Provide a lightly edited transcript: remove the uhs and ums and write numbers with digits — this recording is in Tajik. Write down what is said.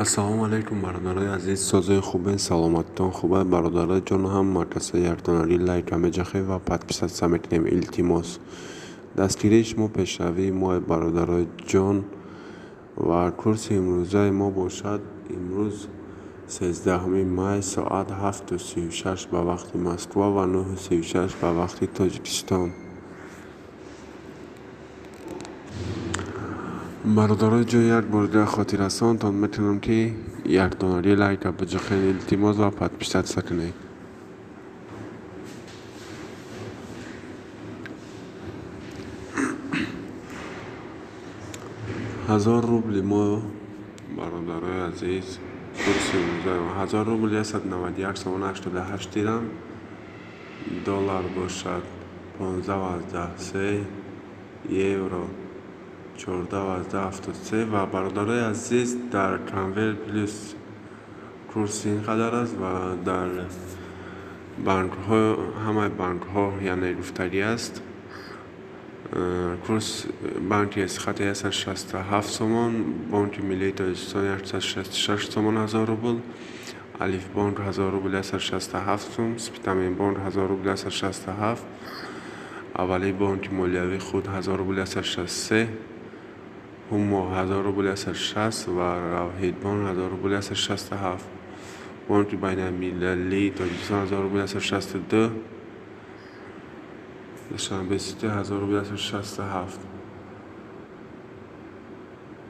Ассалому алайкум, бародарои азиз, созои хубе, саломатитон хубе, бародарои ҷон, ҳама каса якдонаги лайка меҷахем ва подписаться мекунем, илтимос. Дастгирии шумо пешравии мо, бародарои ҷон. Ва курси имрӯзаи мо бошад, имрӯз 13 май, соат 7:36 ба вақти Москва ва 9:36 ба вақти Тоҷикистон. Бародарои ҷон, як бор дигар хотиррасонтон метавонам, ки якдонаги лайка биҷахед, илтимос, ва подписаться кунед. 1000 рубли мо, бародарои азиз, курси имрӯзаи мо 1000 рубл 191 сомон 88 дирам, доллар бошад 15,3, евро 14,73. Ва, бародарои азиз, дар Конвер Плюс курси ин қадар аст ва дар банкҳо, ҳамаи банкҳо, яъне гуфтагӣ аст, курс: банки Эсхата 167 сомон, Бонки Миллии Тоҷикистон 166 сомон 1000 рубл, Алифбонк 1000 рубл 167 сом, Спитаменбонк 1000 рубл 167, Аввалии бонки молиявии худ 1000 рубл 163, Ҳумо 1000 рубл 160 ва Равҳидбонк 1000 рубл 167, Бонки Байналмилалии Тоҷикистон 1000 рубл 162, Душанбе Сити 1000 рубл 167.